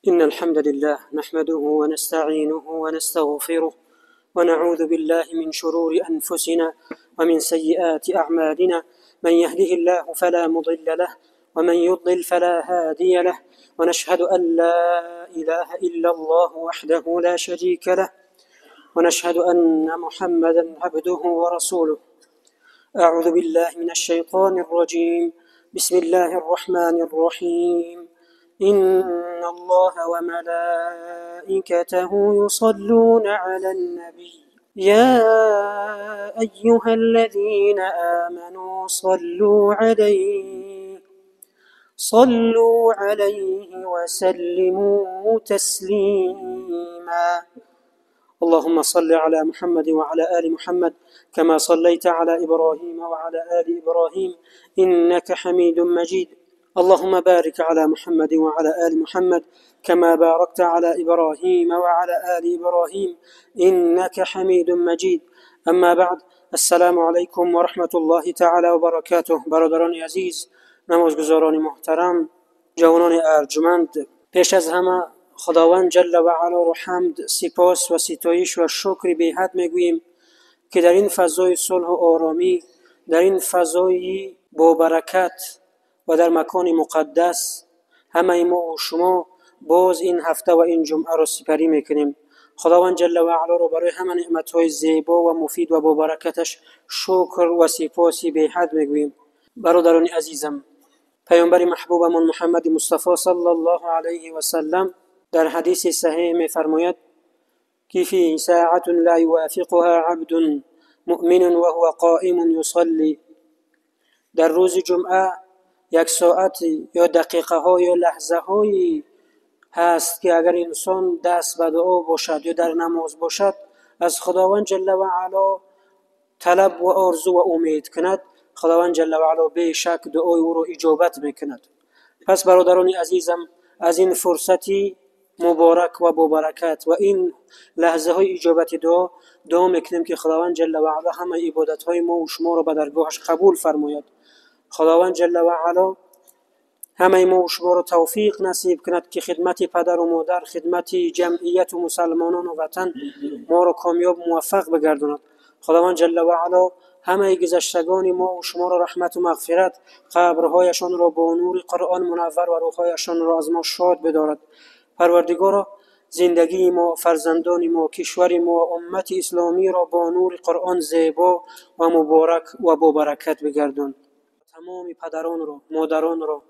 إن الحمد لله نحمده ونستعينه ونستغفره ونعوذ بالله من شرور أنفسنا ومن سيئات أعمالنا، من يهده الله فلا مضل له ومن يضلل فلا هادي له، ونشهد أن لا إله إلا الله وحده لا شريك له، ونشهد أن محمدا عبده ورسوله. أعوذ بالله من الشيطان الرجيم. بسم الله الرحمن الرحيم. إن الله وملائكته يصلون على النبي يا أيها الذين آمنوا صلوا عليه وسلموا تسليما. اللهم صل على محمد وعلى آل محمد كما صليت على إبراهيم وعلى آل إبراهيم إنك حميد مجيد. اللهم بارك على محمد وعلى آل محمد كما باركت على إبراهيم وعلى آل إبراهيم إنك حميد مجيد. أما بعد، السلام علیکم و رحمة الله تعالی و برکاته. برادران عزیز، نمازگزاران محترم، جوانان ارجمند، پیش از همه خداوند جل و علا رو حمد، سپاس و ستایش و شکر به حد میگوییم که در این فضای صلح و آرامی، در این فضای با برکت و در مکان مقدس همه ما و شما باز این هفته و این جمعه را سپری میکنیم. خداوند جل و علا رو برای همه نعمت‌های زیبا و مفید و با برکتش شکر و سپاسی به حد میگوییم. برادران عزیزم، پیامبر محبوبمان محمد مصطفی صلی الله علیه و سلم در حدیث صحیح می‌فرماید که فی ساعة لا یوافقها عبد مؤمن وهو قائم یصلی. در روز جمعه یک ساعت یا دقیقه ها یا لحظه هایی هست که اگر انسان دست به دعا باشد یا در نماز باشد، از خداوند جل و علا طلب و آرزو و امید کند، خداوند جل و علا بی شک دعای او را اجابت میکند. پس برادران عزیزم، از این فرصتی مبارک و با برکت و این لحظه های اجابت دعا، دعا میکنیم که خداوند جل و علا همه عبادت های ما و شما را به درگاهش قبول فرماید. خداوند جل و علا همه ما و شما را توفیق نصیب کند که خدمت پدر و مادر، خدمت جمعیت و مسلمانان و وطن ما را کامیاب موفق بگرداند. خداوند جل و علا همه گذشتگان ما و شما را رحمت و مغفرت، قبرهایشان را با نور قرآن منور و روحهایشان را از ما شاد بدارد. پروردگارا، زندگی ما، فرزندان ما، کشور ما و امت اسلامی را با نور قرآن زیبا و مبارک و با برکت بگردان. تمام پدران را، مادران را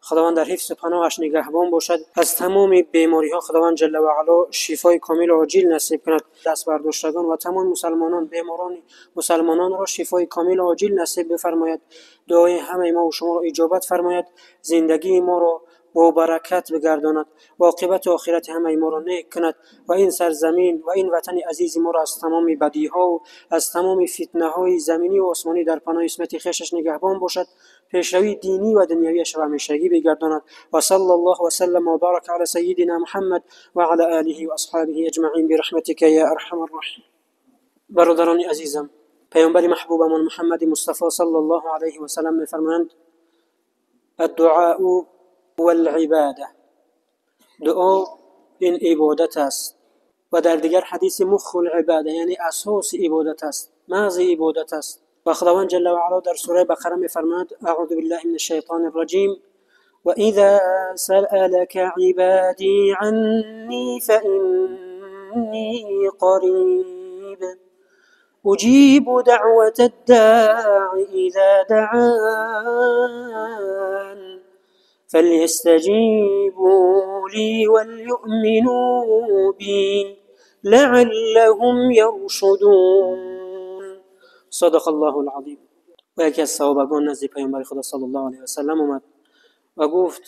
خداوند در حفظ پناهش نگهبان باشد. از تمام بیماری ها خداوند جل و علا شفای کامل و عاجل نصیب کند. دست برداشتگان و تمام مسلمانان، بیماران مسلمانان را شفای کامل و عاجل نصیب بفرماید. دعای همه ما و شما را اجابت فرماید. زندگی ما را با برکت بگرداند و عاقبت آخرت همه ما را نیک کند و این سرزمین و این وطن عزیز ما را از تمام بدی ها و از تمام فتنه های زمینی و آسمانی در پناه عصمت خویشش نگهبان باشد. پیشروی دینی و دنیویش را همیشگی بگرداند. و صلی الله و سلم و بارک علی سیدنا محمد و علی آله و اصحابه اجمعین برحمتک یا ارحم الراحمین. برادران عزیزم، پیامبر محبوبمان محمد مصطفی صلی الله علیه و سلم می‌فرمایند: الدعاء والعباده. دعا این عبادت است و در دیگر حدیث مخ العباده، یعنی اساس عبادت است، مغز عبادت است. و خداوند جل و علا در سوره بقره می‌فرماید: اعوذ بالله من الشیطان الرجیم و اذا سألك عبادی عنی فإنی قریب اجیب دعوة الداع اذا دعان فليستجيبوا لي وليؤمنوا بي لعلهم يرشدون. صدق الله العظیم. و یکی از صحابگان نزد پیامبر خدا صلی الله علیه و سلم آمد و گفت: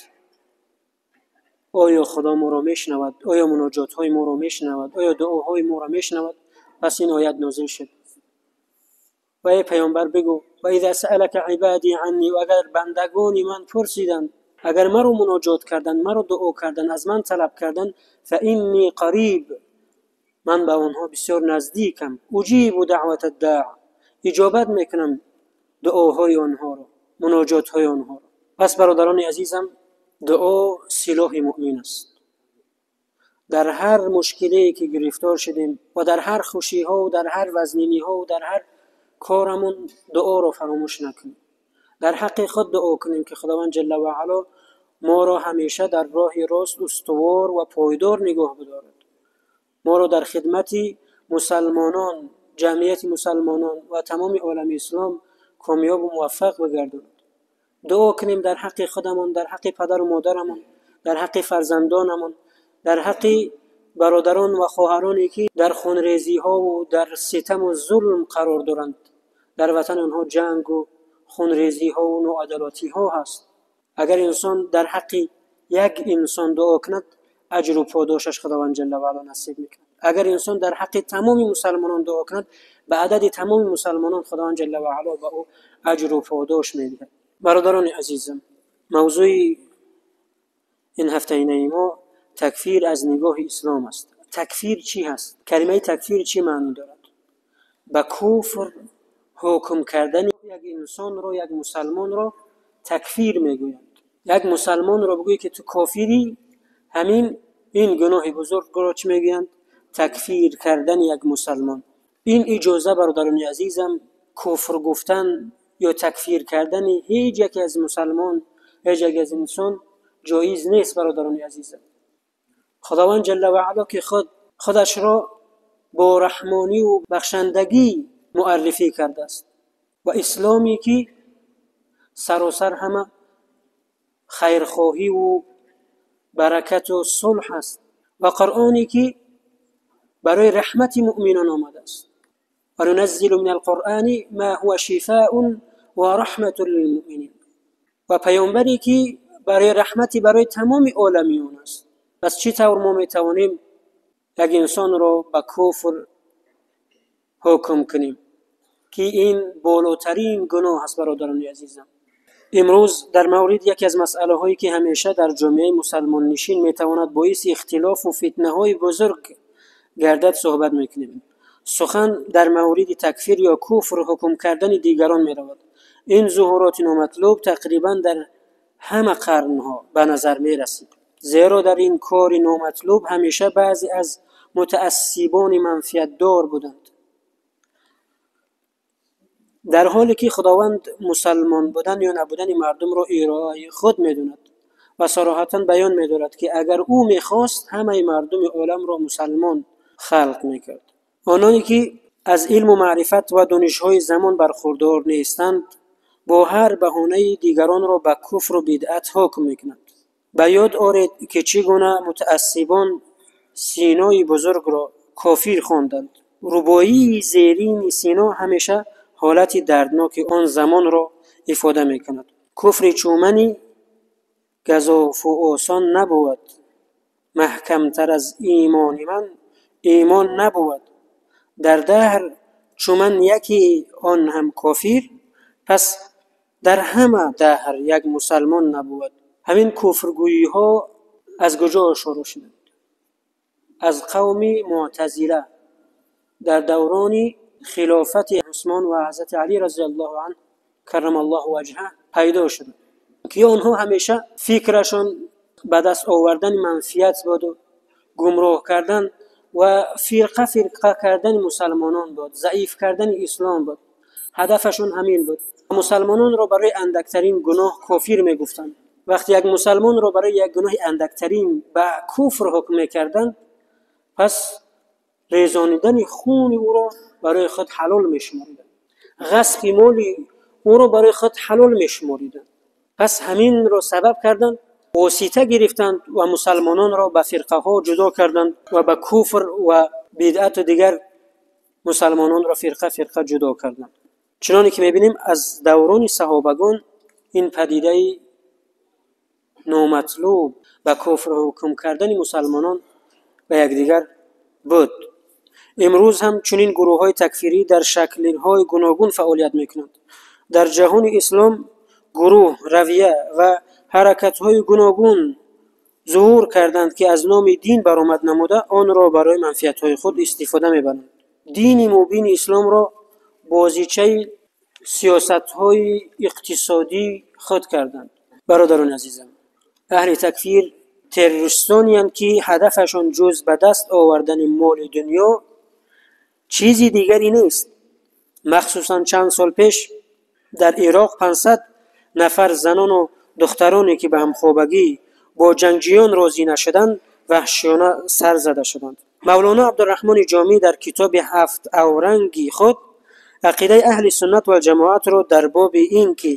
آیا خدا ما را میشنود؟ آیا مناجات های ما را میشنود؟ آیا دعاهای ما را میشنود؟ پس این آیت نازل شد. و ای پیامبر بگو: و اذا سألك عبادی عنی، و اگر بندگان من پرسیدند، اگر مرا مناجات کردند، مرا دعا کردند، از من طلب کردند، فانی قریب، من به آنها بسیار نزدیکم. اجیب دعوت الداع، اجابت میکنم دعاهای آنها را، مناجات های آنها را. پس برادران عزیزم، دعا سلاح مؤمن است. در هر مشکلی که گرفتار شدیم و در هر خوشی ها و در هر وزنینی ها و در هر کارمون دعا رو فراموش نکنیم. در حق خود دعا کنیم که خداوند جل و علا ما را همیشه در راه راست استوار و پایدار نگاه بدارد، ما را در خدمت مسلمانان، جمعیت مسلمانان و تمام عالم اسلام کامیاب و موفق بگرداند. دعا کنیم در حق خودمان، در حق پدر و مادرمان، در حق فرزندانمان، در حق برادران و خواهرانی که در خونریزی ها و در ستم و ظلم قرار دارند. در وطن آنها جنگ و خونریزی ها و ناعدالتی ها هست. اگر انسان در حق یک انسان دعا کند، اجر و پاداشش خداوند جل و علا نصیب میکند. اگر انسان در حق تمام مسلمانان دعا کند، به عدد تمام مسلمانان خداوند جل و علا به او اجر و پاداش میدهد. برادران عزیزم، موضوع این هفته ما تکفیر از نگاه اسلام است. تکفیر چی هست؟ کلمه تکفیر چی معنی دارد؟ به کفر حکم کردن یک انسان را، یک مسلمان را تکفیر میگویند. یک مسلمان را بگویی که تو کافری، همین این گناه بزرگ را چی میگویند؟ تکفیر کردن یک مسلمان. این اجازه برادران عزیزم، کفر گفتن یا تکفیر کردن هیچ یک از مسلمان، هیچ یک از انسان جایز نیست. برادران عزیزم، خداوند جل و علا که خودش را با رحمانی و بخشندگی معرفی کرده است و اسلامی که سراسر همه خیرخواهی و برکت و صلح است و قرآنی که برای رحمت مؤمنان آمده است. و ننزل من القرآن ما هو شفاء و رحمة للمؤمنین. و پیامبری که برای رحمت برای تمام عالمیان است. پس چه طور ما میتوانیم یک انسان را به کفر حکم کنیم که این بالاترین گناه است؟ برادران عزیزم، امروز در مورد یکی از مسئله هایی که همیشه در جامعه مسلمان نشین میتواند باعث اختلاف و فتنه های بزرگ گردد صحبت میکنیم. سخن در مورد تکفیر یا کفر حکم کردن دیگران میرود. این ظهورات نامطلوب تقریبا در همه قرنها به نظر میرسید، زیرا در این کار نامطلوب همیشه بعضی از متعصبان منفیت دار بودند، در حالی که خداوند مسلمان بودن یا نبودن مردم را ارائه خود میدوند و صراحتا بیان می‌دارد که اگر او میخواست همه مردم عالم را مسلمان خلق میکرد. آنانی که از علم و معرفت و دانش‌های زمان برخوردار نیستند، با هر بهانه دیگران را به کفر و بدعت حکم میکنند. به یاد آرید که چگونه متعصبان سینای بزرگ را کافر خواندند. رباعی زیرین سینا همیشه حالت دردناک آن زمان را افاده میکند. کفر چومنی گزاف و آسان نبود، محکمتر از ایمان من ایمان نبود. در دهر چومن یکی آن هم کافر، پس در همه دهر یک مسلمان نبود. همین کفرگویی ها از کجا شروع شدند؟ از قوم معتزله در دوران خلافت عثمان و حضرت علی رضی الله عنه کرم الله وجهه پیدا شد که آنها همیشه فکرشان به دست آوردن منفیت بود و گمراه کردن و فرقه فرقه کردن مسلمانان بود، ضعیف کردن اسلام بود. هدفشون همین بود. مسلمانان را برای اندکترین گناه کافر میگفتند. وقتی یک مسلمان را برای یک گناه اندکترین به کفر حکم میکردند، پس ریزانیدن خون او را برای خود حلال میشماریدند، غصب مال او را برای خود حلال میشماریدند. پس همین را سبب کردند، واسطه گرفتند و مسلمانان را به فرقه ها جدا کردند و به کفر و بدعت و دیگر مسلمانان را فرقه فرقه جدا کردند. چنانی که میبینیم از دوران صحابگان این پدیده نامطلوب به کفر حکم کردن مسلمانان به یکدیگر بود. امروز هم چنین گروه های تکفیری در شکل های گوناگون فعالیت میکنند. در جهان اسلام گروه، رویه و حرکت های گوناگون ظهور کردند که از نام دین برآمد نموده آن را برای منفیت های خود استفاده میبرند. دین مبین اسلام را بازیچه سیاست های اقتصادی خود کردند. برادران عزیزم، اهل تکفیر террористониянд, ки ҳадафашон ҷуз ба даст овардани моли дунё чизи дигаре нест. Махсусан чанд сол пеш дар Ироқ 500 нафар занону духтароне, ки ба ҳамхобагӣ бо ҷангҷиён розӣ нашуданд, ваҳшиёна сар зада шуданд. Мавлоно Абдурраҳмони Ҷомӣ дар китоби ҳафт авранги худ ақидаи аҳли суннат валҷамоатро дар боби ин ки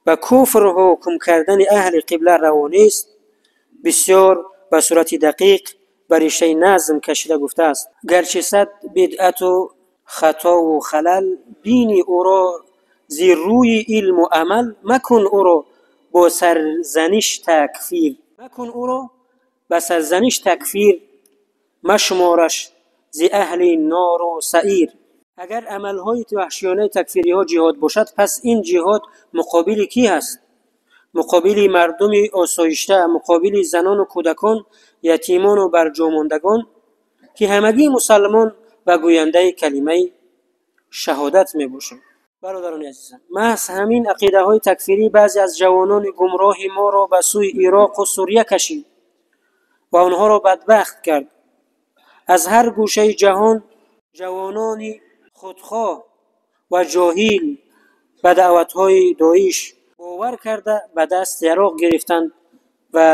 ба куфр ҳукм кардани аҳли қибла раво нест, бисёр ба сурати дақиқ ба риштаи назм кашида гуфтааст: гарчи сад бидъату хатову халал бини ӯро зи рӯи илму амал, макун ӯро бо сарзаниш такфир, макун ӯро ба сарзаниш такфир, машумораш зи аҳли нору саир. Агар амалҳои ваҳшиёнаи такфириҳо ҷиҳод бошад, пас ин ҷиҳод муқобили кӣ ҳаст? Муқобили мардуми осоишта, муқобили занону кӯдакон, ятимону барҷомондагон, ки ҳамагӣ мусалмон ва гӯяндаи калимаи шаҳодат мебошанд. Бародарони азизам, маҳз ҳамин ақидаҳои такфирӣ баъзе аз ҷавонони гумроҳи моро ба сӯи Ироқу Сурия кашид ва онҳоро бадбахт кард. Аз ҳар гӯшаи ҷаҳон ҷавонони худхоҳ ва ҷоҳил ба даъватҳои Доиш бовар карда, ба даст яроқ гирифтанд ва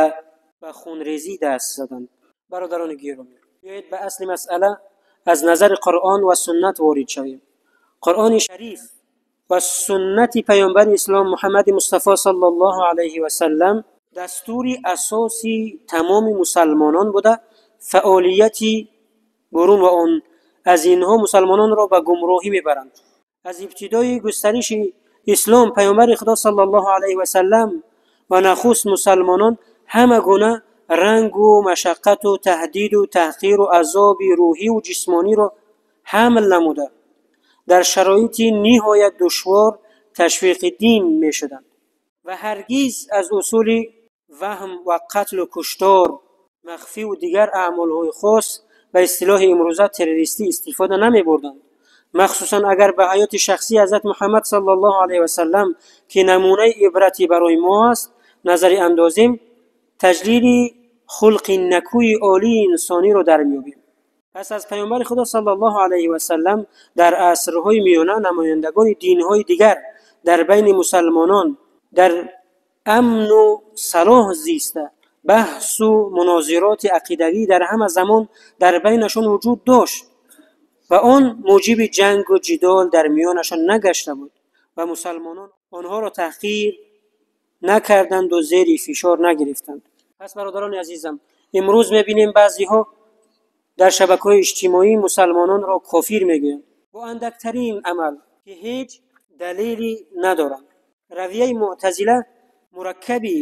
ба хунрезӣ даст заданд. Бародарони гиромӣ, биёед ба асли масъала аз назари Қуръон ва суннат ворид шавем. Қуръони шариф ва суннати паёмбари ислом Муҳаммади Мустафо саллаллоҳу алайҳи васаллам дастури асоси тамоми мусалмонон буда, фаъолияти бурун ва он аз инҳо мусалмононро ба гумроҳӣ мебаранд. Аз ибтидои густариши ислом паёмбари Худо саллаллоҳу алайҳи васаллам ва нахуст мусалмонон ҳама гуна рангу машаққату таҳдиду таҳқиру азоби рӯҳиву ҷисмониро ҳамл намуда, дар шароити ниҳоят душвор ташвиқи дин мешуданд ва ҳаргиз аз усули ваҳм ва қатлу куштор, махфиву дигар аъмолҳои хос ба истилоҳи имрӯза террористӣ истифода намебурданд. Махсусан агар ба ҳаёти шахсии ҳазрат Муҳаммад саллаллоҳу алайҳи васаллам, ки намунаи ибратӣ барои мо аст, назаре андозем, таҷлили хулқи накӯи олии инсониро дар меёбем. Пас аз паёмбари Худо саллаллоҳу алайҳи васаллам дар асрҳои миёна намояндагони динҳои дигар дар байни мусалмонон дар амну салоҳ зиста, баҳсу мунозироти ақидавӣ дар ҳама замон дар байнашон вуҷуд дошт ва он муҷиби ҷангу ҷидол дар миёнашон нагашта буд ва мусалмонон онҳоро таҳқир накарданду зери фишор нагирифтанд. Пас бародарони азизам, имрӯз мебинем баъзеҳо дар шабакаҳои иҷтимоӣ мусалмононро кофир мегӯянд бо андактарин амал, ки ҳеҷ далеле надоранд. Равияи муътазила мураккаби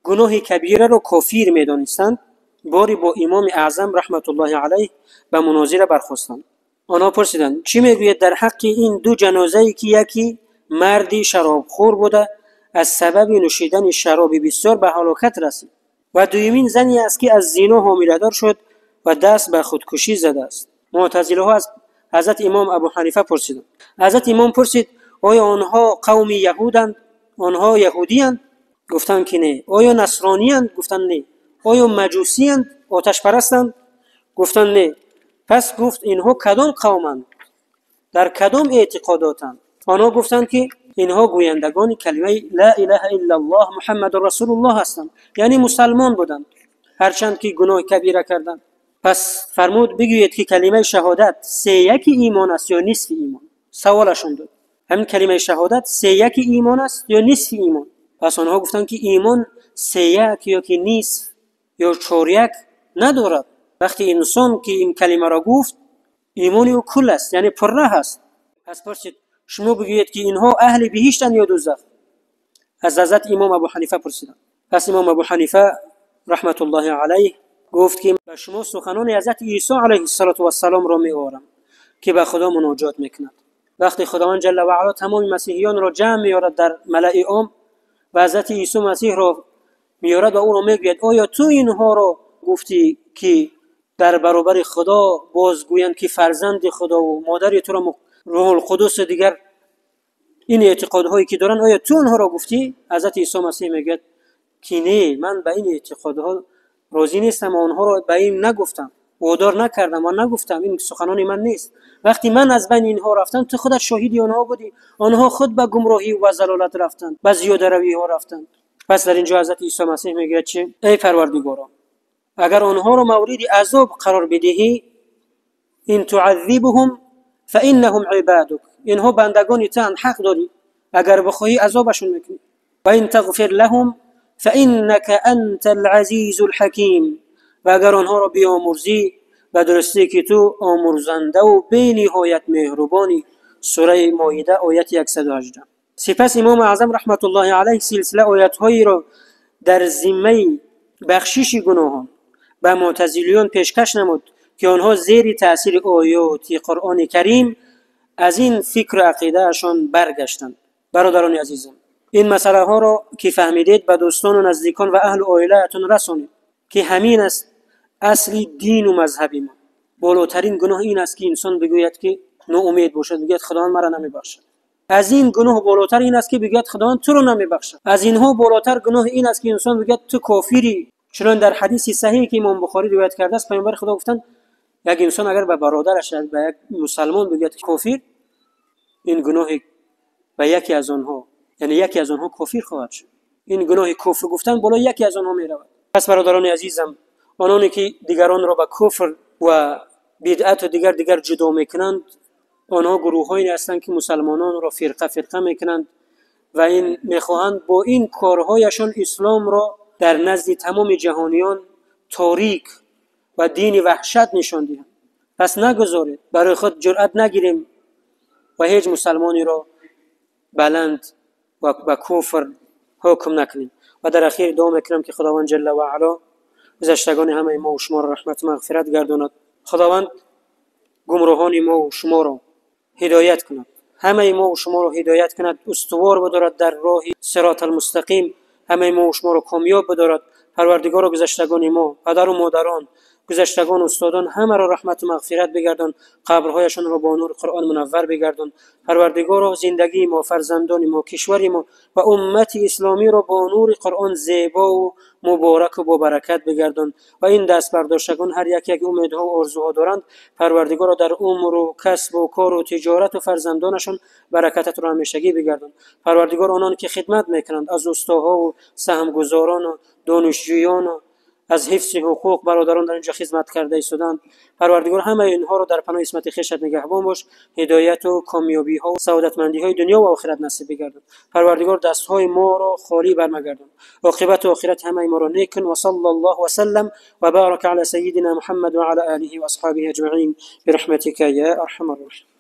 гуноҳи кабираро кофир медонистанд. Боре бо имоми аъзам раҳматуллоҳи алайҳ ба мунозира бархостанд. Онҳо пурсиданд: чӣ мегӯед дар ҳаққи ин ду ҷанозае, ки яке марди шаробхӯр буда, аз сабаби нӯшидани шароби бисёр ба ҳалокат расид ва дуюмин зане аст, ки аз зино ҳомиладор шуд ва даст ба худкушӣ задааст? Муътазилаҳо аз ҳазрати имом Абу Ҳанифа пурсиданд. Ҳазрати имом пурсид: оё онҳо қавми яҳуданд? Онҳо яҳудиянд? Гуфтанд, ки не. Оё насрониянд? Гуфтанд, не. Оё маҷусиянд, оташпарастанд? Гуфтанд, не. Пас гуфт: инҳо кадом қавманд, дар кадом эътиқодотанд? Онҳо гуфтанд, ки инҳо гӯяндагони калимаи ла илаҳа иллаллоҳ Муҳаммадун расулуллоҳ ҳастанд, яъне мусалмон буданд, ҳарчанд ки гуноҳи кабира карданд. Пас фармуд: бигӯед, ки калимаи шаҳодат сеяки имон аст ё нисфи имон? Саволашон дод: ҳамин калимаи шаҳодат сеяки имон аст ё нисфи имон? Пас онҳо гуфтанд, ки имон сеяк ё ки нисф ё чоряк надорад. Вақте инсон ки ин калимаро гуфт, имони ӯ кул аст, яъне пурра ҳаст. Пас пурсид: шумо бигӯед, ки инҳо аҳли биҳиштанд ё дӯзах? Аз ҳазрати имом Абу Ҳанифа пурсиданд. Пас имом Абу Ҳанифа раҳматуллоҳи алайҳ гуфт, ки ба шумо суханони ҳазрати Исо алайҳиссалоту вассаломро меорам, ки ба Худо муноҷот мекунад. Вақте Худованд ҷалла ва ало тамоми масеҳиёнро ҷамъ меорад дар малаи ом ва ҳазрати Исо Масеҳро меорад ва ӯро мегӯяд: оё ту инҳоро гуфтӣ, ки дар баробари Худо бозгӯянд, ки фарзанди Худову модари туро Рӯҳулқудусу дигар ин эътиқодҳое ки доранд, оё ту онҳоро гуфтӣ? Ҳазрати Исо Масеҳ мегӯяд, ки не, ман ба ин эътиқодҳо راضی نیستم و آنها را به این نگفتم، وادار نکردم و نگفتم، این سخنان من نیست. وقتی من از بین اینها رفتم تو خودت شاهدی آنها بودی، آنها خود به گمراهی و ضلالت رفتند، به زیاده روی ها رفتند. پس در اینجا حضرت عیسی مسیح میگوید چه؟ ای پروردگارا، اگر آنها را مورد عذاب قرار بدهی، ان تعذبهم فانهم عبادك، اینها بندگان تو حق داری، اگر بخواهی عذابشون میکنی. و ان تغفر لهم فانك انت العزیز الحکیم، و اگر آنها را بیامرزی به درستی که تو آمرزنده و بی‌نهایت مهربانی. سوره مائده آیت 118. سپس امام اعظم رحمت الله علیه سلسله آیت‌هایی را در ذمه بخشش گناهان به معتزلیان پیشکش نمود که آنها زیر تاثیر آیات قرآن کریم از این فکر و عقیده‌شان برگشتند. برادران عزیزم، این مسئله ها را که فهمیدید به دوستان و نزدیکان و اهل عائله‌تان رسانید که همین است اصل دین و مذهب ما. بالاترین گناه این است که انسان بگوید که ناامید باشد، بگوید خداوند مرا نمیبخشد. از این گناه بالاتر این است که بگوید خداوند تو رو نمیبخشد. از اینها بالاتر گناه این است که انسان بگوید تو کافری. چون در حدیث صحیح که امام بخاری روایت کرده است، پیامبر خدا گفتند یک انسان اگر به برادرش، به یک مسلمان بگوید کافر، این گناه به یکی از آنها، یعنی یکی از آنها کافر خواهد شد. این گناه کفر گفتن بالای یکی از آنها میرود. پس برادران عزیزم، آنانی که دیگران را به کفر و بدعت و دیگر جدا میکنند، آنها گروههایی هستند که مسلمانان را فرقه فرقه میکنند و این میخواهند با این کارهایشان اسلام را در نزد تمام جهانیان تاریک و دین وحشت نشان دهند. پس نگذارید برای خود جرأت نگیریم و هیچ مسلمانی را بلند و به کفر حکم نکنیم. و در اخیر دعا میکنم که خداوند جل و علا گذشتگان همه ما و شما را رحمت و مغفرت گرداند. خداوند گمراهان ما و شما را هدایت کند، همه ما و شما را هدایت کند، استوار بدارد در راه صراط المستقیم، همه ما و شما را کامیاب بدارد. پروردگار گذشتگان ما، پدر و مادران، گذشتگان، استادان، همه را رحمت و مغفرت بگردان، قبرهایشان را با نور قرآن منور بگردان. پروردگار زندگی ما، فرزندان ما، کشور ما و امت اسلامی را با نور قرآن زیبا و مبارک و با برکت بگردان. و این دست برداشتگان هر یک یک امیدها و آرزوها دارند، پروردگار را در عمر و کسب و کار و تجارت و فرزندانشان برکتت را همیشگی بگردان. پروردگار آنان که خدمت میکنند، از استاها و سهمگذاران و دانشجویان و از حفظ حقوق برادران در اینجا خدمت کرده ایستادند، پروردگار همه اینها را در پناه عصمت خویشت نگهبان باش، هدایت و کامیابی ها و سعادتمندی های دنیا و آخرت نصیب بگردان. پروردگار دست های ما را خالی برمگردان، عاقبت و آخرت همه ما را نیک کن. و صلی الله و سلم و بارک علی سیدنا محمد و علی آله و اصحابه اجمعین برحمتک یا ارحم الراحمین.